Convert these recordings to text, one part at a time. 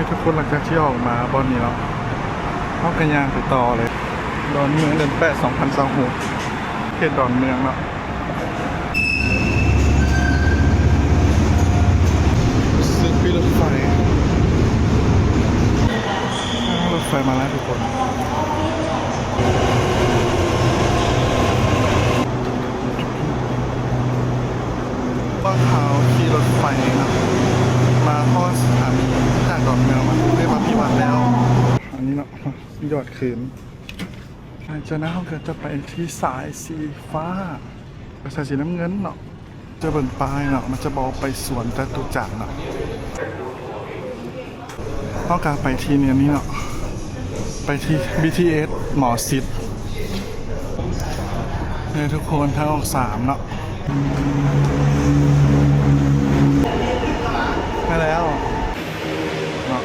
ທຸກຄົນ ຫຼັງຈາກທີ່ອອກມາບ່ອນນີ້ເນາະ ເຮົາກໍຍ່າງໄປຕໍ່ເລີຍ ດອນເມືອງ ເດືອນແປດ ສອງພັນຊາວຫົກ ເຂດດອນເມືອງເນາະ ຊື້ປີ້ລົດໄຟ ລົດໄຟມາແລ້ວທຸກຄົນ. ພວກເຮົາຂີ່ລົດໄຟເນາະ ມາຮອດສະຖານີຈາກດອນເມືອງ ເອີ້ນວ່າພິວັດແລ້ວ ອັນນີ້ເນາະ ຍອດຄືນ. ຫຼັງຈາກນັ້ນເຮົາກໍຈະໄປທີ່ສາຍສີຟ້າ ສາຍສີນ້ຳເງິນເນາະ ຈະເບິ່ງປ້າຍເນາະ ມັນຈະບອກໄປສວນຈະຕຸຈັກເນາະ. ເຮົາກໍໄປທີ່ນີ້ເນາະ ໄປທີ່ ບີທີເອສ ໝໍຊິດ ເອີ ທຸກຄົນ ທາງອອກສາມເນາະ ມາແລ້ວເນາະ.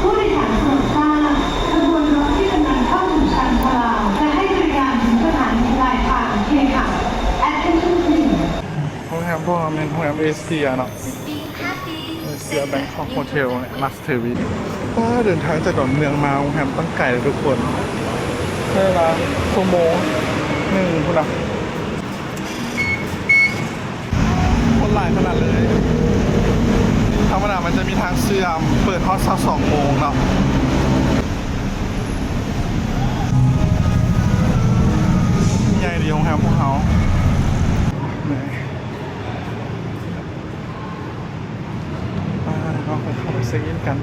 ผู้โดยสารโปรดทราบ ขบวนรถที่กำลังเข้าสู่ชานชาลา จะให้บริการถึงสถานีปลายทางเคหะ Attention please. ໂຮງແຮມພວກເຮົາແມ່ນໂຮງແຮມເອເຊຍເນາະ ເອເຊຍແບງຄອກໂຮເທວ ລັກ ເທີຣີ ປ້າ ເດີນທາງຈາກດອນເມືອງມາໂຮງແຮມຕັ້ງໄກເລີຍທຸກຄົນ ໃຊ້ເວລາຊົ່ວໂມງໜຶ່ງພຸ້ນນະ ຄົນຫຼາຍຂະໜາດເລີຍ. ທຳມະດາມັນຈະມີທາງເຊື່ອມ ເປີດຮອດຊາວສອງໂມງເນາະ. ໃຫຍ່ດີໂຮງແຮມພວກເຮົາ. ໄປ ເຮົາໄປເຂົ້າໄປເຊັກອິນກັນ.